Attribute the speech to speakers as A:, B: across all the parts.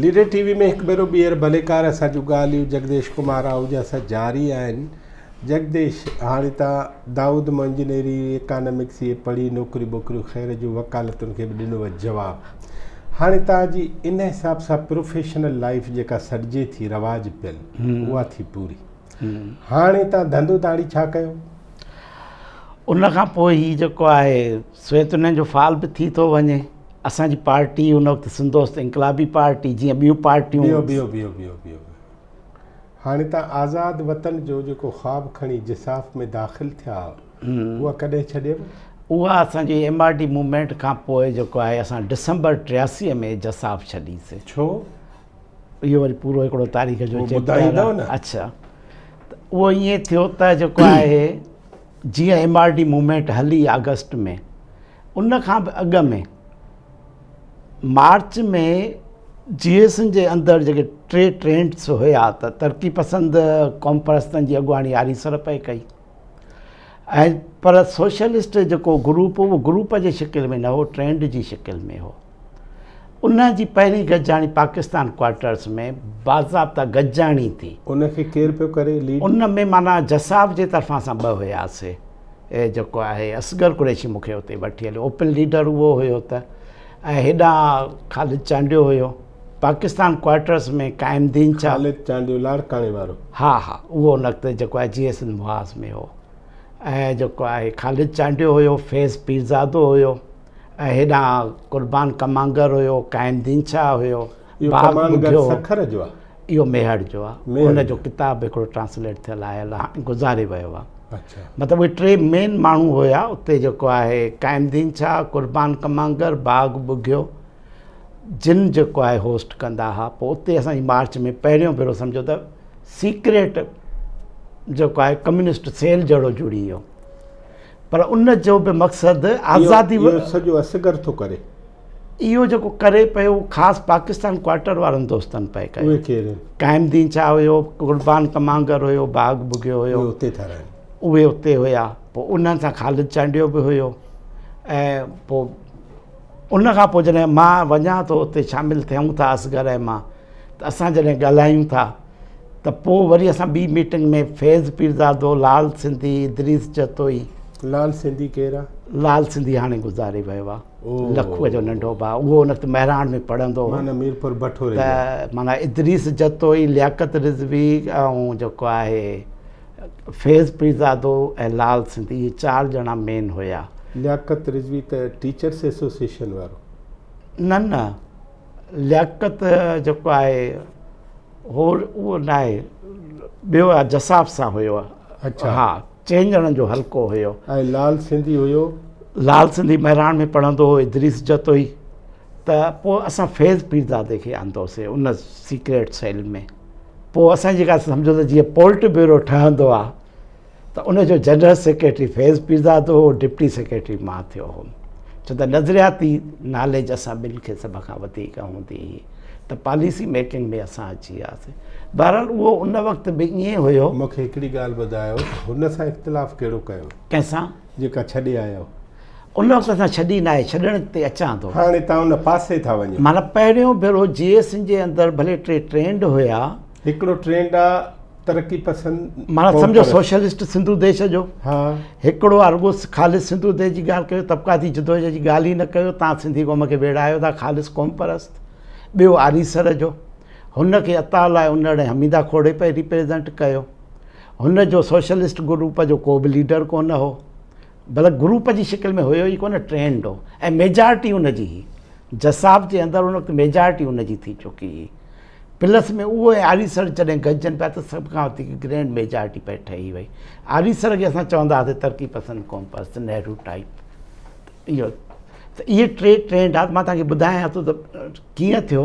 A: Leader ٽي V ۾ هڪ ڀيرو ٻيهر ڀليڪار اسان جون ڳالهيون جگديش ڪمار آهوجا سان جاري آهن جگديش هاڻي تان دائود مان انجنيئري اڪانامڪس اهي پڙهي نوڪريون ٻوڪريون خير جون وڪالتن کي به ڏنو جواب هاڻي تان جي ان حساب سان پروفيشنل لائيف جيڪا سڏجي ٿي رواج پيل اها ٿي پوري هاڻي تان ڌنڌو ڌاڙي ڇا ڪيو؟
B: ان کان پوء هي جيڪو آهي سويت يونين جو فال به ٿي ٿو وڃي. اسان جي پارٽي ان وقت سنڌ دوست انقلابي پارٽي جيئن ٻيون پارٽيون.
A: بيهو بيهو بيهو بيهو بيهو هاڻي تان آزاد وطن جو جيڪو خواب کڻي جساف ۾ داخل ٿيا اها ڪڏهن ڇڏيو؟
B: اها اسان جي ايم آر ڊي موومينٽ کان پوء جيڪو آهي اسان ڊسمبر 83 ۾ جساف ڇڏي سي.
A: ڇو؟
B: اهو وري پورو هڪڙو تاريخ جو چيپٽر
A: آهي.
B: اڇا ته اهو ائين ٿيو ته جيڪو آهي جيئن ايم آر ڊي موومينٽ هلي آگسٽ ۾ ان کان به اڳ ۾ مارچ ۾ جي ايس جي اندر جيڪي ٽي ٽرينڊس هيا ته ترقي پسند قوم پرستن جي اڳواڻي آريسر پئي ڪئي ۽ پر سوشلسٽ جيڪو گروپ هو اهو گروپ جي شڪل ۾ نه هو ٽرينڊ جي شڪل ۾ هو ان جي پهرين گڏجاڻي پاڪستان ڪوارٽرس ۾ باضابطا گڏجاڻي ٿي.
A: ان کي ڪير پيو ڪري ليڊ؟
B: ان ۾ معنيٰ جساف جي طرفان اسان ٻه هياسي. جيڪو آهي اصغر قريشي مون کي اتي وٺي هليو. اوپن ليڊر اهو هيو ته ۽ هيڏانهن خالد چانڊيو هيو. پاڪستان ڪوارٽرس ۾ قائم دين ڇا.
A: خالد چانڊيو لاڙڪاڻي وارو؟
B: ها ها اهو ان وقت جيڪو آهي جي ايس محاذ ۾ هو ۽ جيڪو آهي خالد چانڊيو هيو، فيض پيرزادو هيو. ۽ هيڏانهن قربان ڪمانگر هيو، قائم دين شاهه هيو،
A: اهو
B: باغ
A: ڪمانگر
B: ٻگهيو هو.
A: سکر جو آ؟
B: اهو ميهڙ جو آ.
A: ميهڙ
B: ان
A: جو.
B: جو ڪتاب هڪڙو ٽرانسليٽ ٿيل آيل آ، هاڻي گذاري ويو آ.
A: اڇا.
B: مطلب اهي ٽي مين ماڻهو هيا اتي جيڪو آهي قائم دين شاهه، قربان ڪمانگر، باغ ٻگهيو جن جيڪو آهي هوسٽ ڪندا ها. پوء اتي اسان جي مارچ ۾ پهريون ڀيرو سمجهو ته سيڪريٽ جيڪو آهي ڪميونسٽ سيل جهڙو جڙي ويو. پر ان جو به مقصد آزادي.
A: اهو سڄو اصغر ٿو ڪري.
B: اهو جيڪو ڪري پيو خاص پاڪستان ڪوارٽر وارن دوستن پئي ڪيو.
A: اهي ڪير آهن؟
B: قائم دين شاهه هيو، قربان ڪمانگر هيو، باغ ٻگهيو هيو.
A: اهي اتي ٿا رهن.
B: اهي اتي هيا. پوء انهن سان خالد چانڊيو به هيو ۽ پوء ان کان پوء جڏهن مان وڃان ٿو اتي شامل ٿيون ٿا اصغر ۽ مان ته اسان جڏهن ڳالهايون ٿا ته پوء وري اسان ٻي ميٽنگ ۾ فيض پيرزادو، لال سنڌي، ادريس جتوئي.
A: لال سنڌي ڪير آ؟
B: لال سنڌي هاڻي گذاري ويو آ. لکوء جو ننڍو ڀاء. اهو ان وقت مهراڻ ۾ پڙهندو هو.
A: معنيٰ ميرپور بٺوري
B: جو. ته معنيٰ ادريس جتوئي، لياقت رضوي ۽ جيڪو آهي فيض پيرزادو ۽ لال سنڌي اهي چار ڄڻا مين هيا.
A: لياقت رضوي ته ٽيچرس ايسوسيئيشن وارو.
B: نه نه لياقت جيڪو آهي هو اهو ناهي ٻيو آهي جساف سان هيو
A: اڇا
B: ها چئن ڄڻن جو حلقو هيو.
A: ۽ لال سنڌي هيو.
B: لال سنڌي مهراڻ ۾ پڙهندو هو ادريس جتوئي ته پوء اسان فيض پيرزادي کي آندوسي ان سيڪريٽ سيل ۾ پوء اسان جيڪا سمجهو ته جيئن پولٽ بيورو ٺهندو آهي ته ان جو جنرل سيڪريٽري فيض پيرزادو هو، ڊپٽي سيڪريٽري مان ٿيو هوم. ڇو ته نظرياتي ناليج اسان ٻن کي سڀ کان وڌيڪ هوندي هئي ته پاليسي ميڪنگ ۾ اسان اچي وياسين. بهرحال اهو ان وقت به ائين هيو.
A: مون کي هڪڙي ڳالهه ٻڌايو ته هن سان اختلاف ڪهڙو ڪيو؟
B: ڪنهن سان؟
A: جيڪا ڇڏي آيا.
B: ان وقت اسان ڇڏي ناهي، ڇڏڻ تي اچان ٿو.
A: هاڻي توهان ان پاسي ٿا وڃو.
B: معنيٰ پهريون ڀيرو جي ايس جي اندر ڀلي ٽي ٽرينڊ هيا.
A: هڪڙو ٽرينڊ آ ترقي پسند
B: معنيٰ سمجهو سوشلسٽ سنڌو ديش جو
A: ها
B: هڪڙو آ رڳو خالص سنڌو ديش جي ڳالهه ڪيو طبقاتي جدوجهد جي ڳالهه ئي نه ڪيو تان سنڌي قوم کي ويڙهايو ٿا خالص قوم پرست ٻيو آريسر جو هن کي عطا الله انڙ ۽ حميده کوڙي پئي ريپريزنٽ ڪيو هن جو سوشلسٽ گروپ جو ڪو به ليڊر ڪونه هو بلڪ گروپ جي شڪل ۾ هيو ئي ڪونه ٽرينڊ هو ۽ ميجارٽي ان جي هئي جساف جي اندر ان وقت ميجارٽي ان جي ٿي چڪي هئي پلس ۾ اهو ۽ آريسر جڏهن گڏجن پيا ته سڀ کان وڌيڪ گرينڊ ميجارٽي پئي ٺهي وئي. آريسر کي اسان چوندا هئاسين ترقي پسند قوم پرست نهرو ٽائيپ اهو ته اهي ٽي ٽرينڊ آ مان تهانکي ٻڌايان ٿو ته ڪيئن ٿيو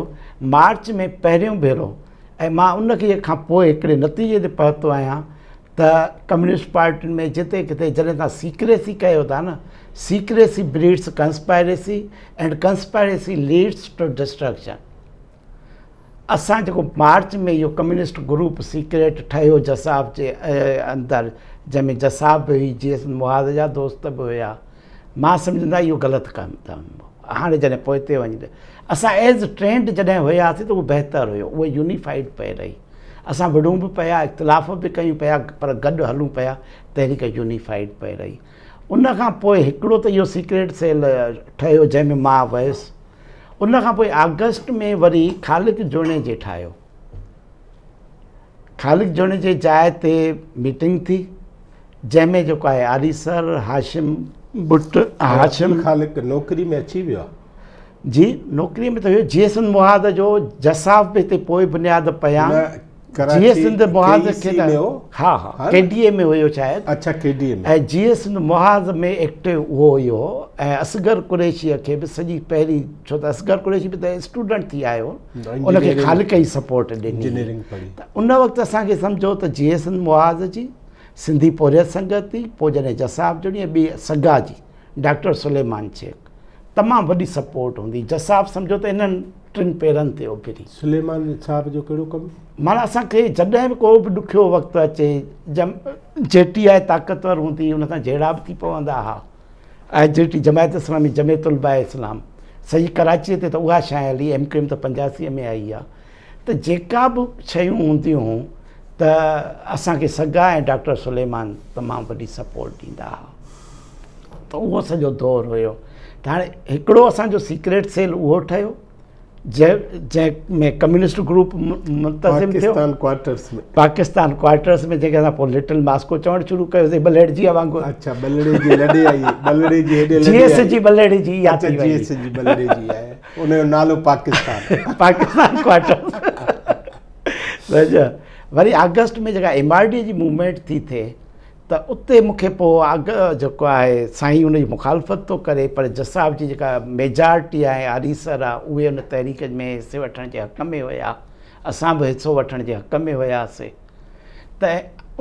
B: مارچ ۾ پهريون ڀيرو ۽ مان ان کي کان پوء هڪڙي نتيجي تي پهتو آهيان ته ڪميونسٽ پارٽين ۾ جتي ڪٿي جڏهن تان سيڪريسي ڪيو ٿا نه secrecy breeds conspiracy and conspiracy leads to destruction اسان جيڪو مارچ ۾ اهو ڪميونسٽ گروپ سيڪريٽ ٺهيو جساف جي اندر جنهن ۾ جساف به هئي جي ايس محاذ جا دوست به هيا مان سمجهندو آهيان اهو غلط قدم هو. هاڻي جڏهن پوئتي وڃي اسان ايز ٽرينڊ جڏهن هياسين ته اهو بهتر هيو اهو يونيفائيڊ پئي رهي اسان وڙهون به پيا اختلاف به ڪيون پيا پر گڏ هلون پيا تحريڪ يونيفائيڊ پئي رهي ان کان پوء هڪڙو ته اهو سيڪريٽ سيل ٺهيو جنهن ۾ مان ويس ان کان پوء آگسٽ ۾ وري خالق جوڻيجي ٺاهيو خالق جوڻيجي جاء تي ميٽنگ ٿي جنهن ۾ جيڪو آهي آريسر هاشم ٻٽ هاشم
A: خالق نوڪري ۾ اچي ويو
B: جي نوڪري ۾ ته هيو جي سنڌ محاذ جو جساف به هتي پوء بنياد پيا جي سنڌ محاذ کي ته ها ها ڪي ڊي اي ۾ هيو شايد
A: اڇا ڪي ڊي اي ۾
B: ۽ جي سنڌ محاذ ۾ ايڪٽو اهو هيو ۽ اصغر قريشي کي به سڄي پهرين ڇو ته اصغر قريشي به ته اسٽوڊنٽ ٿي آيو ان کي خالق ئي سپورٽ ڏني ته ان وقت اسان کي سمجهو ته جي سنڌ محاذ جي سنڌي پورهيت سنگت ٿي پوء جڏهن جساف جڙي ۽ ٻي سگا جي ڊاڪٽر سليمان شيخ تمام وڏي سپورٽ هوندي جساف سمجهو ته انهن ٽن پيرن تي اڀري.
A: سليمان صاحب جو ڪهڙو ڪم؟
B: معنيٰ اسان کي جڏهن به ڪو به ڏکيو وقت اچي جي ٽي آء طاقتور هوندي ان سان جهيڙا به ٿي پوندا ها آء جي ٽي جماعت اسلامي جمعيت الباء اسلام سڄي ڪراچيء تي ته اها شيء هلي ايم ڪيو ايم ته 85 ۾ آئي آ ته جيڪا به شيون هونديون هون ته اسان کي سگا ۽ ڊاڪٽر سليمان تمام وڏي سپورٽ ڏيندا ها ته اهو سڄو دور هيو ته هاڻي هڪڙو اسان جو سيڪريٽ سيل اهو ٺهيو جنهن ۾ ڪميونسٽ گروپ منتظم ٿيو
A: پاڪستان ڪوارٽرس ۾
B: پاڪستان ڪوارٽرس ۾ جنهن کي اسان پوء لٽل ماسڪو چوڻ شروع ڪيوسين ٻلهڙجي وانگر
A: اڇا ٻلهڙي جي لڏي آئي ٻلهڙي جي هيڏي
B: لڏي جي ايس جي ٻلهڙي جي
A: اها ٿي وئي جي ايس جي ٻلهڙي جي آهي ان جو نالو پاڪستان
B: پاڪستان ڪوارٽرس وري آگسٽ ۾ جيڪا ايم آر ڊي جي موومينٽ ٿي ٿئي ته اتي مون کي پوء آگ جيڪو آهي سائين ان جي مخالفت ٿو ڪري پر جساف جي جيڪا ميجارٽي آهي آريسر آهي اهي ان تحريڪ ۾ حصي وٺڻ جي حق ۾ هيا اسان به حصو وٺڻ جي حق ۾ هياسي ته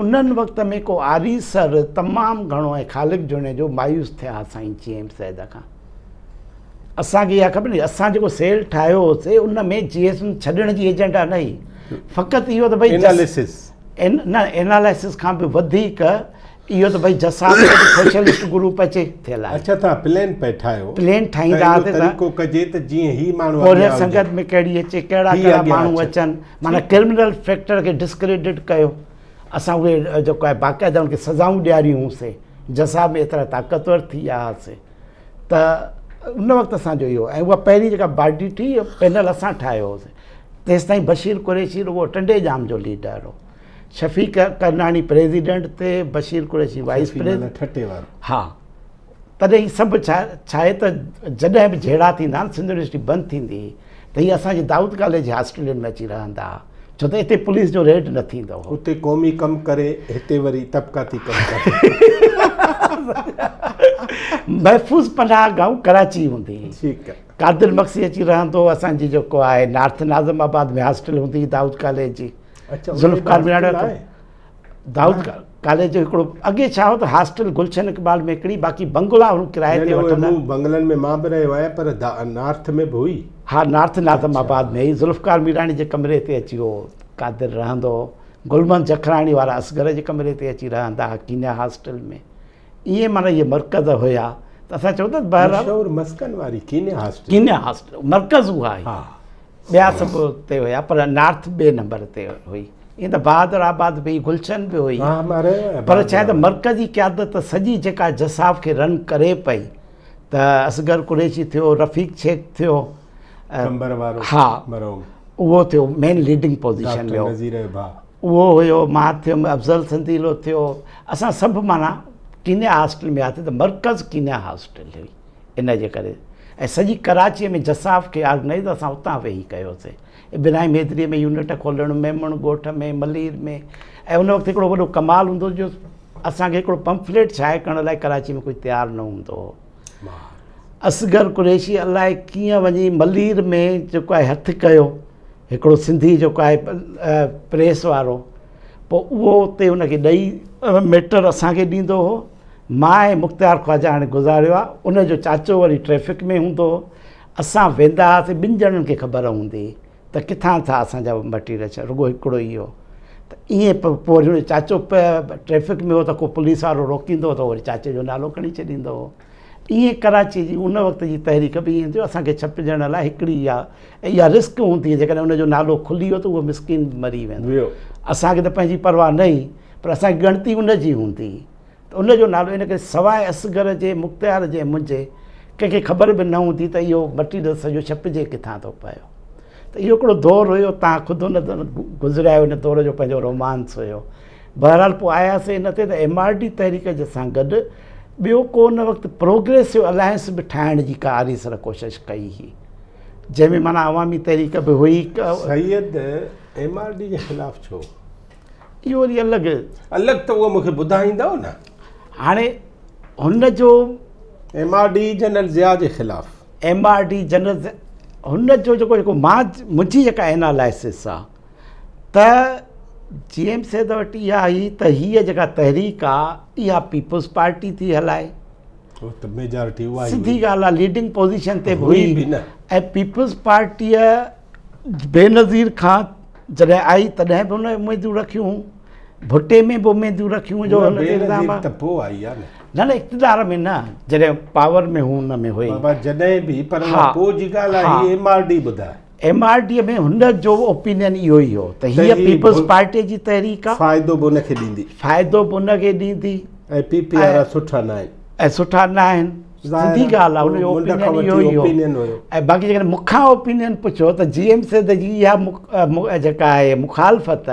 B: انهن وقت ۾ ڪو آريسر تمام گهڻو ۽ خالق جوڻيجو مايوس ٿيا سائين جي ايم سيد کان اسان کي اها خبر نه اسان جيڪو سيل ٺاهيو هوسي ان ۾ جي ايس ڇڏڻ جي ايجنڊا نه هئي فقط اهو ته ڀئي
A: اناليسس
B: نه اناليسس کان به وڌيڪ اهو ته ڀئي جساف ۾ به سوشلسٽ گروپ اچي ٿيل آهي.
A: اڇا توهان پلين پئي ٺاهيو.
B: پلين ٺاهيندا هئاسين
A: ته طريقو ڪجي ته جيئن هي ماڻهو
B: پورهيت سنگت ۾ ڪهڙي اچي ڪهڙا ڪهڙا ماڻهو اچن معنيٰ ڪرمنل فيڪٽر کي ڊسڪريڊٽ ڪيو اسان اهي جيڪو آهي باقاعده ان کي سزائون ڏياريون هونسي جساف ۾ ايترا طاقتور ٿي ويا هئاسي ته ان وقت اسان جو اهو ۽ اها پهرين جيڪا باڊي ٺهي پينل اسان ٺاهيو هوسي تيستائين بشير قريشي رڳو ٽنڊي ڄام جو ليڊر هو شفيق ڪرناڻي پريزيڊنٽ تي بشير قريشي وائيس پريزيڊنٽ
A: ٺٽي وارو
B: ها تڏهن هي سڀ ڇا ڇا آهي ته جڏهن به جهيڙا ٿيندا آهن سنڌ يونيورسٽي بند ٿيندي هئي ته هي اسان جي دائود ڪاليج جي هاسٽلن ۾ اچي رهندا ها ڇو ته اتي پوليس جو ريڊ نه ٿيندو هو.
A: اتي قومي ڪم ڪري هتي وري طبقاتي ڪم ڪري.
B: محفوظ پناهه گاهه ڪراچي هوندي هئي.
A: ٺيڪ آهي.
B: قادر مگسي اچي رهندو هو اسان جي جيڪو آهي نارٿ ناظم آباد ۾ هاسٽل هوندي هئي دائود ڪاليج جي. ذوالفقار ميراڻي دائود ڪاليج جو هڪڙو اڳي ڇا هو ته هاسٽل گلشن اقبال ۾ هڪڙي باقي بنگلا هن ڪرائي تي وٺندا
A: مون بنگلن ۾ مان به رهيو آهيان پر نارٿ ۾ به هئي
B: ها نارٿ ناظم آباد ۾ هئي ذوالفقار ميراڻي جي ڪمري تي اچي هو قادر رهندو هو گلمن جکراڻي وارا اصغر جي ڪمري تي اچي رهندا ها ڪينيا هاسٽل ۾ ائين معنيٰ اهي مرڪز هيا ته اسان چئون ته
A: بهرحال مشهور مسڪن واري ڪينيا هاسٽل
B: ڪينيا هاسٽل مرڪز اها هئي ٻيا سڀ اتي هيا پر نارٿ ٻئي نمبر تي هئي ائين ته بهادر آباد به هئي گلشن به هئي پر ڇا ته مرڪزي قيادت سڄي جيڪا جساف کي رن ڪري پئي ته اصغر قريشي ٿيو رفيق شيخ ٿيو
A: قمبر وارو
B: ها اهو ٿيو مين ليڊنگ پوزيشن ۾ اهو هيو مان ٿيم افضل سنديلو ٿيو اسان سڀ معنيٰ ڪينيا هاسٽل ۾ آياسين ته مرڪز ڪينيا هاسٽل هئي ان جي ڪري ۽ سڄي ڪراچيء ۾ جساف کي آرگنائيز اسان اتان ويهي ڪيوسين. ابراهيم حيدريء ۾ يونٽ کولڻ، ميمڻ ڳوٺ ۾، ملير ۾ ۽ ان وقت هڪڙو وڏو ڪمال هوندو هو جو اسان کي هڪڙو پمفليٽ شايع ڪرڻ لاء ڪراچي ۾ ڪوئي تيار نه هوندو هو. اصغر قريشي الائي ڪيئن وڃي ملير ۾ جيڪو آهي هٿ ڪيو هڪڙو سنڌي جيڪو آهي پريس وارو پوء اهو اتي ان کي ڏئي ميٽر اسان کي ڏيندو هو. مان ۽ مختيار خواجه هاڻي گذاريو آ، ان جو چاچو وري ٽريفڪ ۾ هوندو هو. اسان ويندا هئاسين، ٻن ڄڻن کي خبر هوندي هئي ته ڪٿان ٿا اسان جا مٽيريل اچن، رڳو هڪڙو ئي هو. ته ائين پوء وري ان جو چاچو ٽريفڪ ۾ هو ته ڪو پوليس وارو روڪيندو هو ته وري چاچي جو نالو کڻي ڇڏيندو هو. ائين ڪراچي جي ان وقت جي تحريڪ به ائين ٿيو اسان کي ڇپجڻ لاء هڪڙي اها اها رسڪ هوندي هئي جيڪڏهن ان جو نالو کلي ويو ته اهو مسڪين مري ويندو. اسان کي ته پنهنجي پرواهه نه هئي پر اسان کي ڳڻتي ان جي هوندي هئي ته ان جو نالو ان ڪري سواء اصغر جي، مختيار جي ۽ منهنجي ڪنهن کي خبر به نه هوندي ته اهو مٽيريل سڄو ڇپجي ڪٿان ٿو پيو. ته اهو هڪڙو دور هيو تان خود ان گذريا آهيو ان دور جو پنهنجو رومانس هيو. بهرحال پوء آياسين ان تي ته ايم آر ڊي تحريڪ جي سان گڏ ٻيو ڪو ان وقت پروگريسو الائنس به ٺاهڻ جي ڪا آريسر ڪوشش ڪئي هئي جنهن ۾ معنيٰ عوامي تحريڪ به هئي.
A: سيد ايم آر ڊي جي خلاف ڇو؟
B: اهو وري الڳ.
A: الڳ ته اهو مون کي ٻڌائيندؤ نه.
B: هاڻي هن جو.
A: M R D general Zia جي خلاف.
B: M R D general Zia هن جو جيڪو جيڪو مان منهنجي جيڪا اينالائسس آ ته جي ايم سيد وٽ اها هئي ته هيء جيڪا تحريڪ آ اها پيپلز پارٽي ٿي هلائي.
A: ته ميجارٽي اها ئي
B: سڌي ڳالهه آ ليڊنگ پوزيشن تي به هئي ۽ پيپلز پارٽيء بينظير کان جڏهن آئي تڏهن به هن اميدون رکيون هيون، ڀٽي ۾ به اميدون رکيون جو هن تي الزام
A: ته پوء آئي آ نه.
B: نه نه اقتدار ۾ نه جڏهن پاور ۾ هو ان ۾ هئي.
A: بابا جڏهن به پر اها پوء جي ڳالهه آهي هي ايم آر ڊي ٻڌاء.
B: ايم آر ڊي ۾ هن جو اوپينين اهو ئي هو ته هيء پيپلز پارٽي جي تحريڪ آ.
A: فائدو به ان کي ڏيندي.
B: فائدو به ان کي ڏيندي.
A: ۽ پي پي وارا سٺا نه آهن.
B: ۽ سٺا نه آهن. سڌي ڳالهه آهي ان جو اوپينين اهو ئي هو ۽ باقي جيڪڏهن مون کان اوپينين پڇو ته جي ايم سيد جي اها جيڪا آهي مخالفت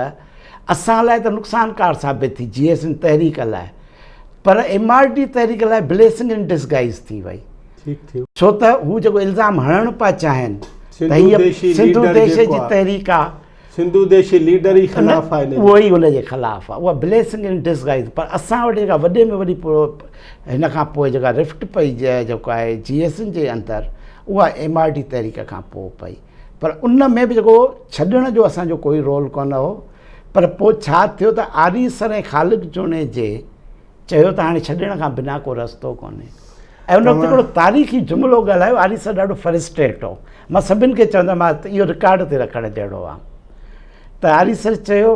B: اسان لاء ته نقصانڪار ثابت ٿي جي ايس اين تحريڪ لاء پر ايم آر ڊي تحريڪ لاء بليسنگ ان ڊسگائز ٿي وئي ڇو ته هو جيڪو الزام هڻڻ پيا چاهين ته هيء سنڌو ديش جي تحريڪ آهي
A: سنڌو ديشي ليڊر ئي خلاف آهي ان جي.
B: اهو ئي ان جي خلاف آهي اها بليسنگ ان ڊسگائز پر اسان وٽ جيڪا وڏي ۾ وڏي هن کان پوء جيڪا رفٽ پئي جيڪو آهي جي ايس اين جي اندر اها ايم آر ڊي تحريڪ کان پوء پئي پر ان ۾ به جيڪو ڇڏڻ جو اسان جو ڪوئي رول ڪونه هو پر پوء ڇا ٿيو ته آريسر ۽ خالق جوڻيجي چيو ته هاڻي ڇڏڻ کان بنا ڪو رستو ڪونهي ۽ ان وقت هڪڙو تاريخي جملو ڳالهايو آريسر ڏاڍو فرسٽريٽ هو مان سڀن کي چوندو آهيان ته اهو رڪارڊ تي رکڻ جهڙو آهي ته آريسر چيو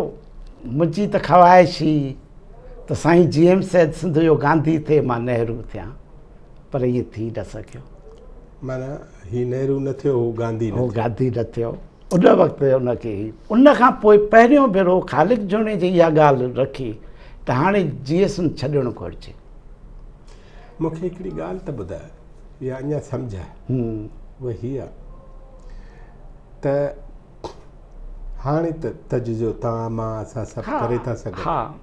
B: منهنجي ته خواهش هئي ته سائين جي ايم سيد سنڌ جو گانڌي ٿئي مان نهرو ٿيان پر ائين ٿي نه سگهيو.
A: معنيٰ هي نهرو نه ٿيو هو گانڌي نه
B: ٿيو. هو گانڌي نه ٿيو. ان وقت ان کي ان کان پوء پهريون ڀيرو خالق جوڻيجي اها ڳالهه رکي ته هاڻي جي ايس ايم ڇڏڻ گهرجي.
A: مون کي هڪڙي ڳالهه ته ٻڌاء يا اڃا سمجهاء اها هيء آهي ته هاڻي ته تجزيو توهان مان اسان سڀ ڪري ٿا سگهون.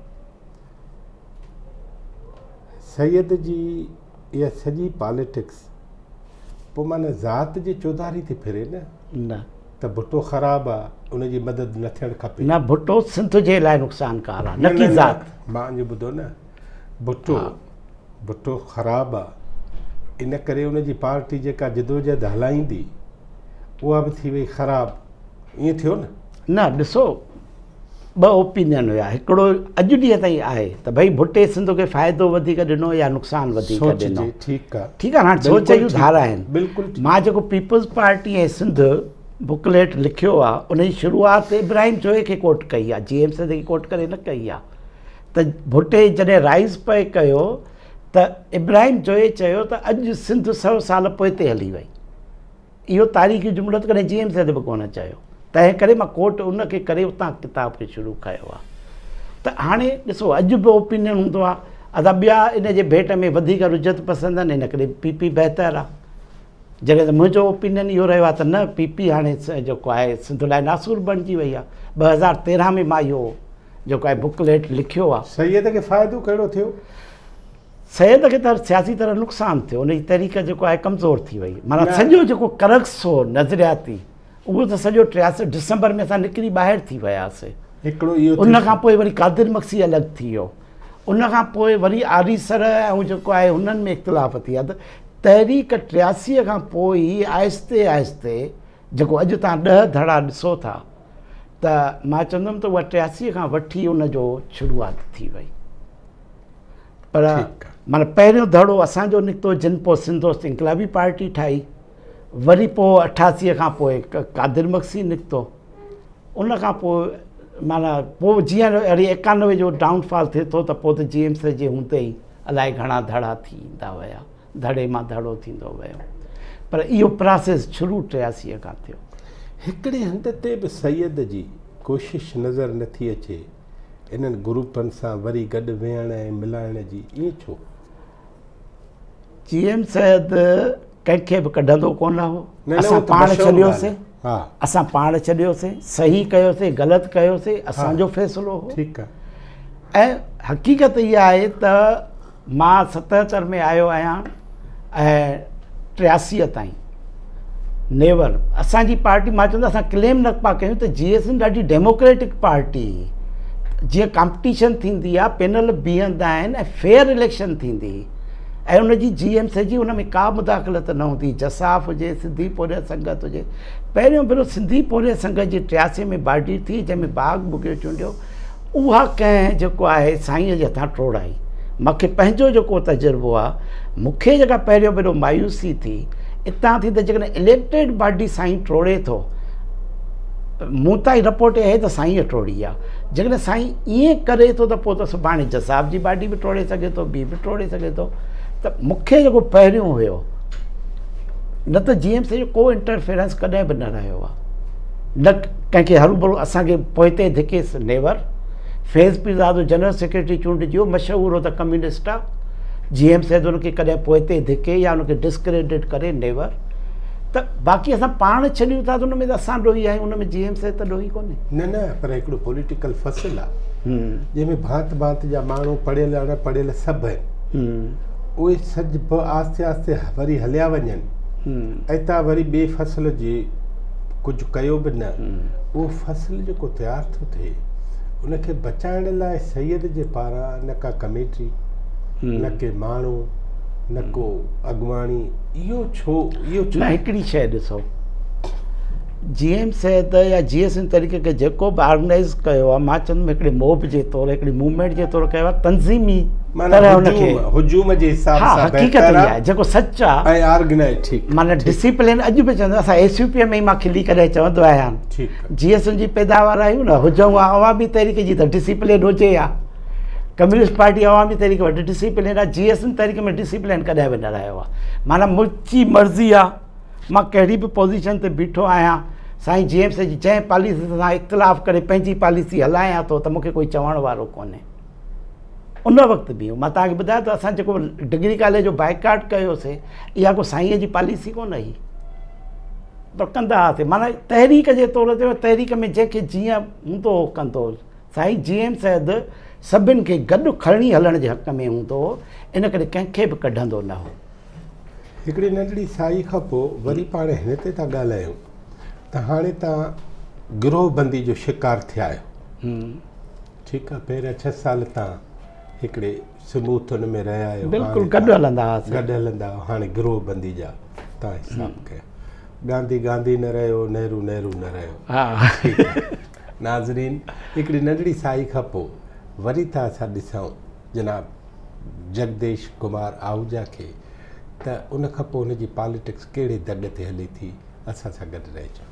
A: سيد جي اها سڄي پاليٽڪس پوء معنيٰ ذات جي چوڌاري ٿي ڦري نه.
B: نه.
A: ته ڀٽو خراب آ ان جي مدد نه ٿيڻ کپي.
B: نه ڀٽو سنڌ جي لاء نقصانڪار آ نه ڪي ذات.
A: مان جو ٻڌو نه ڀٽو ڀٽو خراب آ ان ڪري ان جي پارٽي جيڪا جدوجهد هلائيندي اها به ٿي وئي خراب ائين ٿيو نه.
B: نه ڏسو ٻه اوپينين هيا هڪڙو اڄ ڏينهن تائين آهي ته ڀئي ڀٽي سنڌ کي فائدو وڌيڪ ڏنو يا نقصان وڌيڪ ڏنو
A: ٺيڪ آ
B: ٺيڪ آ هاڻي سوچ جون ڌارا آهن
A: بلڪل
B: مان جيڪو پيپلز پارٽي ۽ سنڌ بڪليٽ لکيو آ ان جي شروعات ابراهيم جويي کي ڪوٽ ڪئي آ جي ايم سيد کي ڪوٽ ڪري نه ڪئي آ ته ڀٽي جڏهن رائز پئي ڪيو ته ابراهيم جويي چيو ته اڄ سنڌ سو سال پوئتي هلي وئي اهو تاريخي جملو ته ڪڏهن جي ايم سيد به ڪونه چيو. تنهن ڪري مان ڪوٽ ان کي ڪري اتان ڪتاب کي شروع ڪيو آهي. ته هاڻي ڏسو اڄ به اوپينين هوندو آهي. ادا ٻيا ان جي ڀيٽ ۾ وڌيڪ رجعت پسند آهن ان ڪري پي پي بهتر آهي. جڏهن ته منهنجو اوپينين اهو رهيو آهي ته نه پي پي هاڻي جيڪو آهي سنڌ لاء ناسور بڻجي وئي آهي. 2013 ۾ مان اهو جيڪو آهي بڪليٽ لکيو آهي.
A: سيد کي فائدو ڪهڙو ٿيو؟
B: سيد کي ته سياسي طرح نقصان ٿيو، ان جي تحريڪ جيڪو آهي ڪمزور ٿي وئي، معنيٰ سڄو جيڪو ڪرڪس هو نظرياتي اهو ته سڄو 83 ڊسمبر ۾ اسان نڪري ٻاهر ٿي وياسي.
A: هڪڙو اهو
B: ان کان پوء وري قادر مگسي الڳ ٿي ويو، ان کان پوء وري آريسر ۽ جيڪو آهي هنن ۾ اختلاف ٿي ويا ته تحريڪ 83 کان پوء ئي آهستي آهستي جيڪو اڄ تان ڏهه ڌڙا ڏسو ٿا ته مان چوندم ته اها 83 کان وٺي ان جو شروعات ٿي وئي. پر معنيٰ پهريون ڌڙو اسان جو نڪتو جن پوء سنڌ دوست انقلابي پارٽي ٺاهي وري پوء 88 کان پوء قادر مگسي نڪتو ان کان پوء معنيٰ پوء جيئن وري 91 جو ڊائون فال ٿئي ٿو ته پوء ته جي ايم سي جي هوندي ئي الائي گهڻا ڌڙا ٿي ايندا ويا. ڌڙي مان ڌڙو ٿيندو ويو. پر اهو پراسيس شروع ٽياسيء کان ٿيو.
A: هڪڙي هنڌ تي به سيد جي ڪوشش نظر نٿي اچي انهن گروپن سان وري گڏ ويهڻ ۽ ملائڻ جي، ائين ڇو؟
B: جي ايم سيد ڪنهن کي به ڪڍندو ڪونه هو. اسان پاڻ ڇڏيوسين، اسان پاڻ ڇڏيوسين، صحيح ڪيوسين، غلط ڪيوسين، اسان جو فيصلو هو.
A: ٺيڪ آ.
B: ۽ حقيقت اها آهي ته مان 77 ۾ آيو آهيان ۽ 83 تائين نيور اسان جي پارٽي مان چوندو اسان ڪليم نه پيا ڪيون ته جي ايس ڏاڍي ڊيموڪريٽڪ پارٽي جيئن ڪامپٽيشن ٿيندي آهي پينل بيهندا آهن ۽ فيئر اليڪشن ٿيندي ۽ ان جي جي ايم سي جي ان ۾ ڪا مداخلت نه هوندي جساف هجي سنڌي پورهيت سنگت هجي پهريون ڀيرو سنڌي پورهيت سنگت جي 83 ۾ باڊي ٿي جنهن ۾ باغ ٻگهيو چونڊيو اها ڪنهن جيڪو آهي سائينء جي هٿان ٽوڙائي. مان کي پنهنجو جيڪو تجربو آ، مون کي جيڪا پهريون ڀيرو مايوسي ٿي، اتان ٿي ته جيڪڏهن اليڪٽيڊ باڊي سائين ٽوڙي ٿو، مون تائين رپورٽ اها آهي ته سائينء ٽوڙي آ. جيڪڏهن سائين ائين ڪري ٿو ته پوء ته سڀاڻي جج صاحب جي باڊي به ٽوڙي سگهي ٿو، ٻي به ٽوڙي سگهي ٿو. ته مون کي جيڪو پهريون هيو، نه ته جي ايم سي جو ڪو انٽرفيرنس ڪڏهن به نه رهيو آ. نه ڪنهن کي هروڀرو اسان کي پوئتي ڌڪيس نيور. فيض پيرزادو جنرل سيڪريٽري چونڊجي ويو، مشهور هو ته ڪميونسٽ آ. جي ايم سيد ان کي ڪڏهن پوئتي ڌڪي يا ان کي ڊسڪريڊٽ ڪري نيور. ته باقي اسان پاڻ ڇڏيون ٿا ته ان ۾ ته اسان ڏوهي آهيون ان ۾ جي ايم سيد ته ڏوهي ڪونهي.
A: نه نه پر هڪڙو پوليٽيڪل فصل آ جنهن ۾ ڀانت ڀانت جا ماڻهو پڙهيل اڻ پڙهيل سڀ آهن. اهي سڄ به آهستي آهستي وري هليا وڃن ۽ تان وري ٻئي فصل جي ڪجهه ڪيو به نه اهو فصل جيڪو تيار ٿو ٿئي ان کي بچائڻ لاء سيد جي پاران نه ڪا ڪميٽي نه ڪي ماڻهو نه ڪو اڳواڻي اهو ڇو اهو ڇو
B: نه هڪڙي شيء ڏسو جي ايم سيد يا جي ايس ان طريقي کي جيڪو به آرگنائز ڪيو آهي مان چوندم هڪڙي موب جي طور هڪڙي موومينٽ جي طور ڪيو آهي تنظيمي
A: طرح ان کي هجوم جي حساب سان
B: حقيقت اها آهي جيڪو سچ آهي
A: ۽ آرگنائز ٺيڪ
B: معنی ڊسيپلين اڄ به چوندو اسان ايس يو پي ۾ مان کلي ڪڏهن چوندو آهيان جي ايس ان جي پيداوار آهيون نه هجون ها عوامي تحريڪ جي ته ڊسيپلين هجي ها ڪميونسٽ پارٽي عوامي تحريڪ وٽ ڊسيپلين آهي جي ايس ان تحريڪ ۾ ڊسيپلين ڪڏهن به نه رهيو آهي معنی منهنجي مرضي آهي مان ڪهڙي به پوزيشن تي بيٺو آهيان، سائين جي ايم سي جي جنهن پاليسي سان اختلاف ڪري پنهنجي پاليسي هلايان ٿو ته مون کي ڪوئي چوڻ وارو ڪونهي. ان وقت به مان توهان کي ٻڌايو ته اسان جيڪو ڊگري ڪاليج جو بائيڪاٽ ڪيوسي اها ڪو سائين جي پاليسي ڪونه هئي پر ڪندا هئاسي معنيٰ تحريڪ جي طور تي تحريڪ ۾ جنهن کي جيئن هوندو هو ڪندو هو سائين جي ايم سيد سڀن کي گڏ کڻي هلڻ جي حق ۾ هوندو هو ان ڪري ڪنهن کي به ڪڍندو نه هو.
A: هڪڙي ننڍڙي ساهي کان پوء وري پاڻ هن تي ٿا ڳالهايون ته هاڻي توهان گروهه بندي جو شڪار ٿيا آهيو. ٺيڪ آهي پهريان ڇهه سال توهان هڪڙي سموٿ ان ۾ رهيا آهيو.
B: بلڪل گڏ هلندا هئاسين.
A: گڏ هلندا هئا هاڻي گروهه بندي جا توهان حساب ڪيا. گانڌي گانڌي نه رهيو نهرو نهرو نه رهيو. ٺيڪ آهي ناظرين هڪڙي ننڍڙي ساهي کان پوء وري ٿا اسان ڏسون جناب جگديش ڪمار آهوجا کي ته ان کان پوء هن جي پاليٽڪس ڪهڙي دڳ تي هلي ٿي اسان سان گڏ رهجو.